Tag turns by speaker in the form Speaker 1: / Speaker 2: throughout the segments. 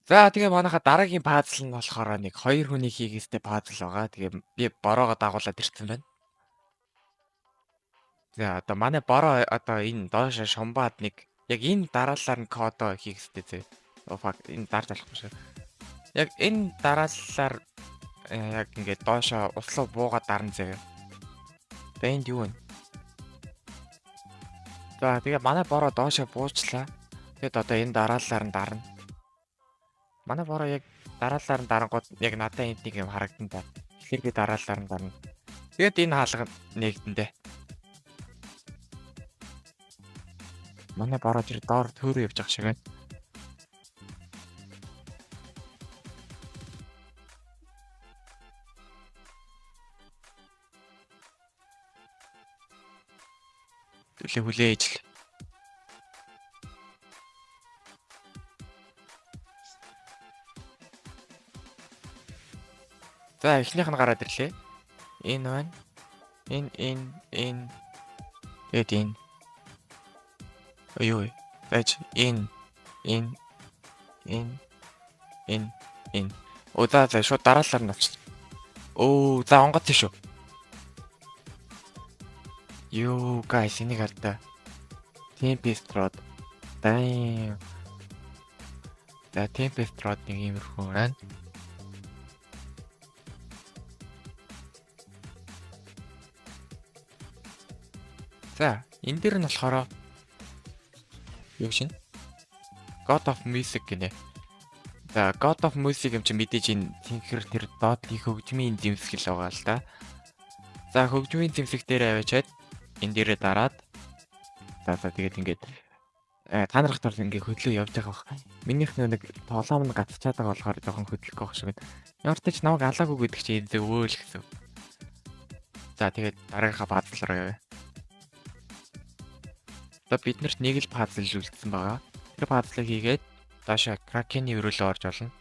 Speaker 1: За тэгээ манайха дараагийн пазл нь болохоор нэг хоёр хүний хийх ёстой пазл байгаа. Тэгээ би бороогоо дагуулад ирсэн байна. За одоо манай бороо одоо энэ доош шумбаад нэг яг энэ дараалалаар нь кодоо хийх ёстой зөө. Oh fuck, энэ дарж болохгүй шүү. Яг энэ дараалалаар яг ингээд доошо услуу буугаад дарна зөө. За энд юу вэ? За тэгээ манай бороо доошо буучлаа. Тэгэд одоо энэ дараалалаар нь дарна. Манай бороо яг дараалалаар нь дарангууд яг надад энд нэг юм харагдан та. Тэгэхээр би дараалалаар нь дарна. Тэгээд энэ хаалга нэгдэндээ. Манай бороо тэр доор төөрөө явж байгаа шиг байна. Түлээ хүлээж л. За эхнийх нь гараад ирлээ. Энэ байна. Энэ энэ энэ. Тэгээд энэ. Ой. Байж энэ энэ энэ энэ энэ. Оо за за шууд дараалалаар нь болчихлоо. Өө за онгоц шүү. Йоо guys энийг хардаа. Tempest Rod. Damn. За Tempest Rod нэг иймэрхүү байна. За энэ дээр нь болохоор юу шин? God of Music гинэ. За God of Music юм чи мэдээж энэ тэнхэр тэр доотлын хөгжмийн зэмсгэл байгаа л да. За хөгжмийн зэмсэг дээр аваачаад энэ дээрээ дараад за за тэгээд ингээд та нарт бол ингээд хөдлөө явж байгаа бах. Минийх нэг тоглоом нь гацчаад байгаа болохоор жоохон хөдлөх байх шиг байна. Ямар ч тач намайг алаагүй гэдэг чи энэ зөвөө л гэсэн. За тэгээд дараагийнхаа пазл руу явъя. Одоо бид нарт нэг л пазл үлдсэн байгаа. Тэр пазлыг хийгээд доошо Кракены өрөөлөө орж олно.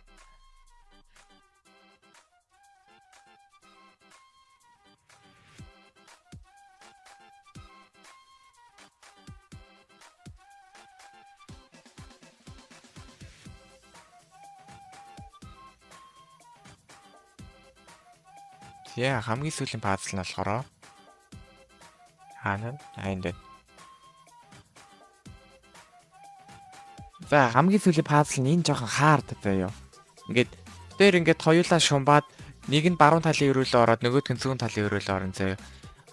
Speaker 1: За хамгийн сүүлийн пазл нь болохоор хаана? Энд байна. За хамгийн сүүлийн пазл нь энэ жоохон хаард заяо. Ингээд дээр ингээд хоёулаа шумбаад нэг нь баруун талын өрөөлөө ороод нөгөөх нь зүүн талын өрөөлөө орно заяо.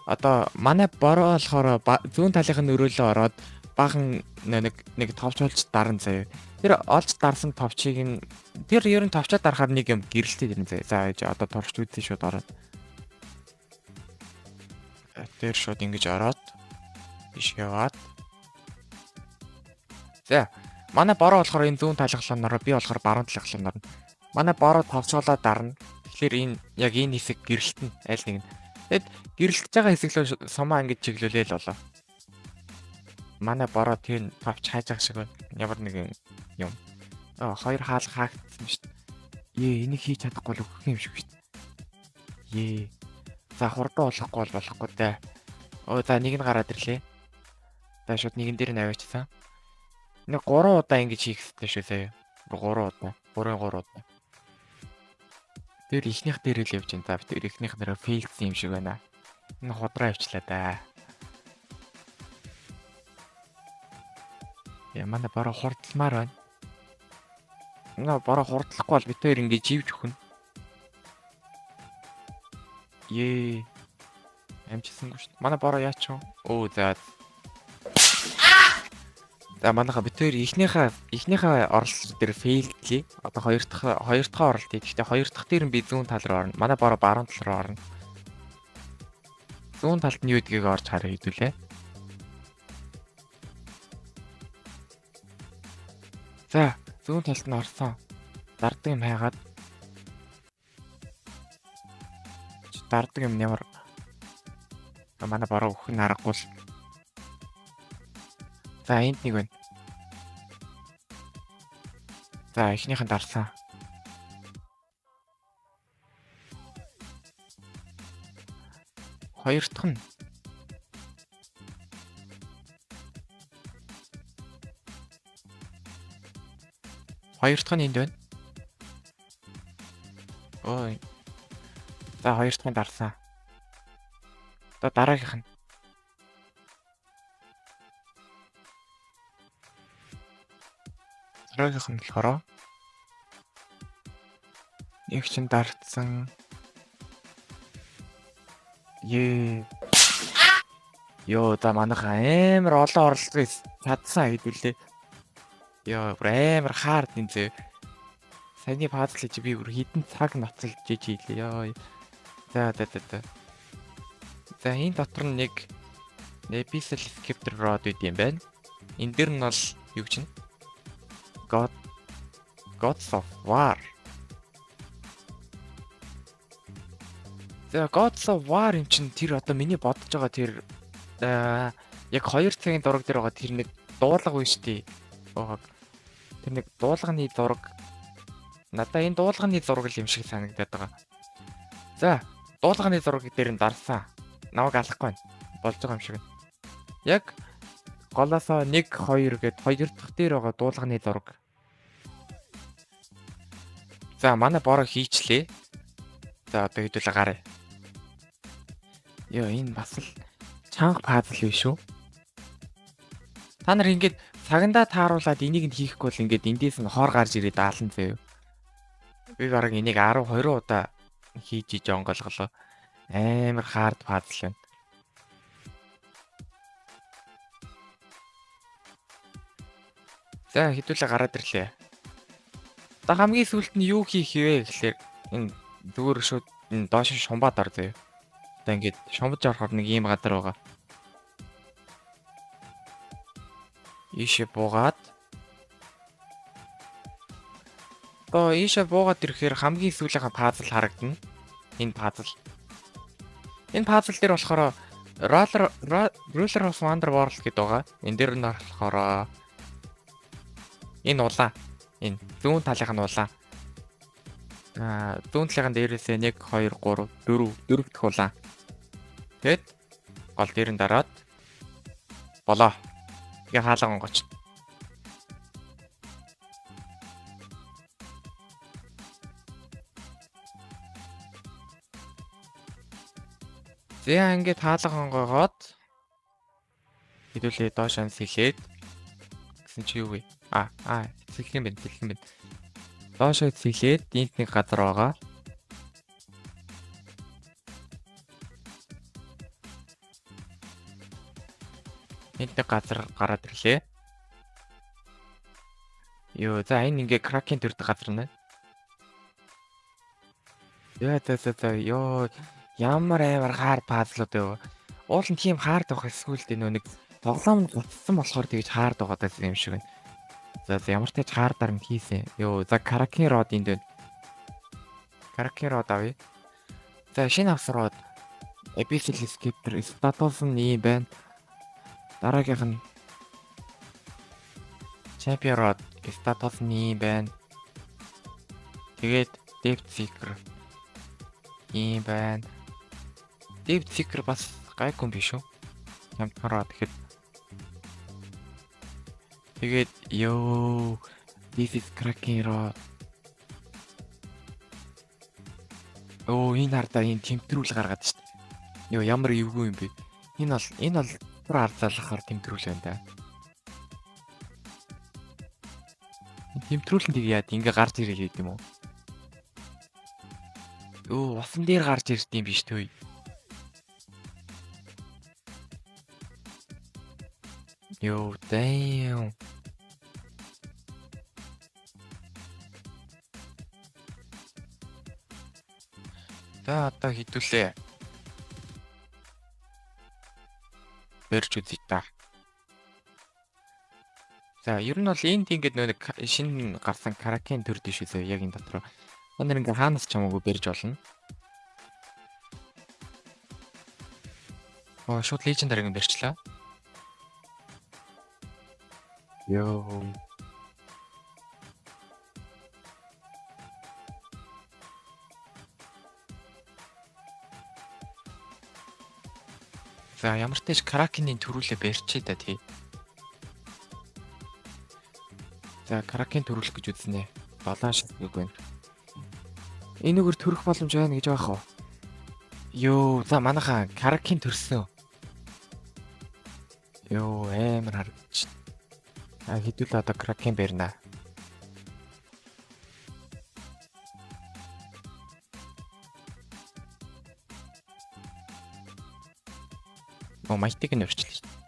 Speaker 1: Одоо манай бороо болохоор зүүн талынх нь өрөөлөө ороод баахан нэг товч олж дарна заяо. Тэр олж дарсан товчийг нь тэр ер нь товчоо дарахаар нэг юм гэрэлтэй дэрнэ заяо. За ээж одоо турш үзье шууд ороод. Тэр шууд ингэж ороод биш яваад. За манай бороо болохоор энэ зүүн талын би болохоор баруун талын орно. Манай бороо товчоолоо дарна. Тэгэхээр энэ яг энэ хэсэг гэрэлтэн аль нэг нь. Тэгэд гэрэлтэж байгаа хэсэг лөө сумаа ингэж чиглүүлээ л болоо. Манай бороо тэр товч хайж байгаа шиг байна. Ямар нэгэн юм. Аа хоёр хаалга хаагдсан шүү дээ. Ее энийг хийж чадахгүй л өгөх юм шиг шүү дээ. Ее. За хурдан болохгүй бол болохгүй дээ. Оо за нэг нь гараад ирлээ. За шууд нэгэн дээр нь аваачсан. Нэг 3 удаа ингэж хийх хэрэгтэй шүү заяа. 3 удаа. 3 удаа. Тэр ихнийх дээр л явж байна. За тэр ихнийх нэрээ фейлдсэн юм шиг байна. Энэ худраа явчлаа да. Яа манай бороо хурдламаар байна. Манай бороо хурдлахгүй бол бид хоёр ингэж живж өгнө. Ее. Амжисангүй шүү. Манай бороо яач вэ? Өө за. За манайха бид хоёр эхнийхээ оролт дээр фейлдлээ. Одоо хоёр дахь оролт. Гэхдээ хоёр дахь дээр нь би зүүн тал руу орно. Манай бороо баруун тал руу орно. Зүүн талд нь юу гэдгийг орж харъя хэдүүлээ. За зүүн талд нь орсон. Дардаг юм хайгаад. Дардаг юм ямар манай бороо өгөх нь аргагүй л. За энд нэг байна. За эхнийх нь дарсан. Хоёр дахь нь. Хоёр дахь нь энд байна. Ой. За хоёр дахь нь дарсан. Одоо дараагийнх нь. Дараагийнх нь болохоор нэг чин дарцсан. Ее. Йоо, за манайха амар олон оролцоо чадсан хэдүүлээ. Йоо, бүр амар хаард энэ зөө. Саяны пазл чи би бүр хэдэн цаг ноцолж иж хийлээ. Йоо. За за за за. За энэ дотор нь нэг Abyssal Scepter Rod байд юм байна. Энэ дэр нь бол юу гэж нь? Gods of War. За Gods of War юм чинь тэр одоо миний бодож байгаа тэр яг 2 цагийн зураг дээр байгаа тэр нэг дуулга үү штий. Тэр нэг дуулганы зураг надаа энэ дуулганы зураг л юм шиг санагдаад байгаа. За дуулганы зураг дээр нь дарсан. Намайг алахгүй байна. Болж байгаа юм шиг. Яг голоосоо 1 2 гэд хоёр дахь дээр байгаа дуулганы зураг. За манай бороо хийчлээ. За одоо хэдүүлээ гараа. Йоо энэ бас л чанга пазл биш үү? Та нар ингээд цагандаа тааруулаад энийг нь хийхгүй бол ингээд эндээс нь хор гарч ирээд даалан заяа. Би бараг энийг 10 20 удаа хийж иж онгойлголоо. Амар hard puzzle байна. За хэдүүлээ гараад ирлээ. Одоо хамгийн сүүлд нь юу хийх вэ гэхлээр энэ зүгээр шууд энэ доош шумбаад ор заяа. Одоо ингээд шумбаж орохоор нэг ийм газар байгаа. Ийшээ буугаад одоо ийшээ буугаад ирэхээр хамгийн сүүлийнхаа пазл харагдана. Энэ пазл. Энэ пазл дээр болохоор Ruler of Wonder World гэдэг байгаа. Энэ дээр нь болохоор энэ улаан. Энэ зүүн талынх нь улаан. Зүүн талынхын дээрээсээ 1 2 3 4 4 дахь улаан. Тэгэд гол дээр нь дараад болоо. Тэгээ хаалга онгоч. За ингээд хаалга онгоогоод хэдүүлээ доош анс хэлээд гэсэн чи юу вэ? Сэлэх юм байна, сэлэх юм байна. Доошоо сэлээд энд нэг газар байгаа. Энд нэг газар гараад ирлээ. Йоо, за энэ ингээ кракен төрдөг газар нэ. Яа, за за за, ёо, ямар амар hard puzzle ууд вэ? Уул нь тийм hard байх эсвэл нөө нэг тоглоом гутсан болохоор тэгж hard байгаад байсан юм шиг байна. За за ямар ч тач hard аар нь хийсэн. Йоо, за Kraken Rod энд байна. Kraken Rod авъя. За шинэ авсан rod Abyssal Scepter статус нь ийм байна. Дараагийнх нь Champion Rod статус нь ийм байна. Тэгээд Depth Seeker ийм байна. Depth Seeker бас гайгүй юм биш үү? Хямдхан rod гэхэд. Тэгээд ёо this is Kraken Rod. Оо энэ хардаа энэ тэмтрүүл гаргаад штт. Йоо ямар эвгүй юм бэ? Энэ бол тур ард залгахаар тэмтрүүл байна да. Тэмтрүүлэн тийг яад ингээ гарч ирээ гэдэг юм уу? Өө усан дээр гарч ирд юм биш төө. Йоо damn. За одоо хэдүүлээ. Барьж үзье та. За ер нь бол энд ингээд нөө нэг шинэ гарсан Kraken төр дэш үзээ яг энэ дотор. Та нар ингээ хаанаас ч хамаагүй барьж болно. Оо шууд Legendary юм барьчлаа. Йоо. За ямар ч тач Kraken-ийн төрүүлээ барьчээ да тий. За Kraken төрүүлэх гэж үзнэ. Долоон шатгийг байна. Энүүгээр төрөх боломж байна гэж байгаа хөө. Йоо, за манайхаа Kraken төрсөн. Йоо, амар харагдчих. А хэдүүл одоо Kraken барина. Оо, might-ыг нь өрчлөө шүү дээ.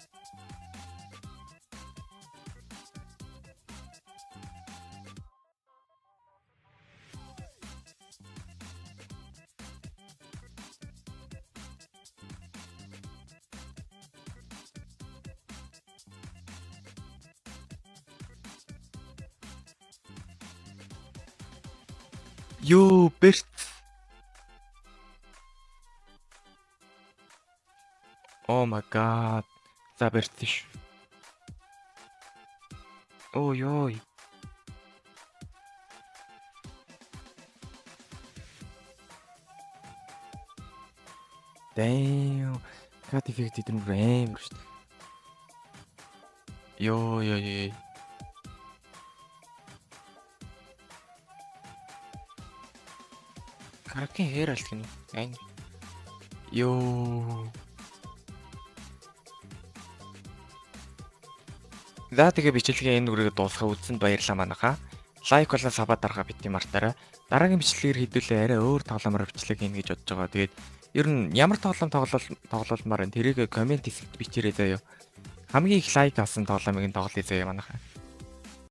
Speaker 1: Йоо, Берт. Oh my god. За барьсан шүү. Оо ёо. Damn. Cut effect эдгээр бүр амар шүү дээ. Йоо ёо ёо. Kraken Herald гэнэ. Айн. Йоо. За тэгээ бичлэгийн энэ үргээ дуусгах үзсэнд баярлалаа манайхаа. Like болон sub аа дарахаа бити мартаарай. Дараагийн бичлэгээр хэдүүлээ арай өөр тоглоомоор бичлэг хийнэ гэж бодож байгаа. Тэгээд ер нь ямар тоглоом тоглоулмаар энэ тэрийг comment хэсэгт бичээрэй заяа. Хамгийн их like авсан тоглоомыг нь тоглоё заяа манайхаа.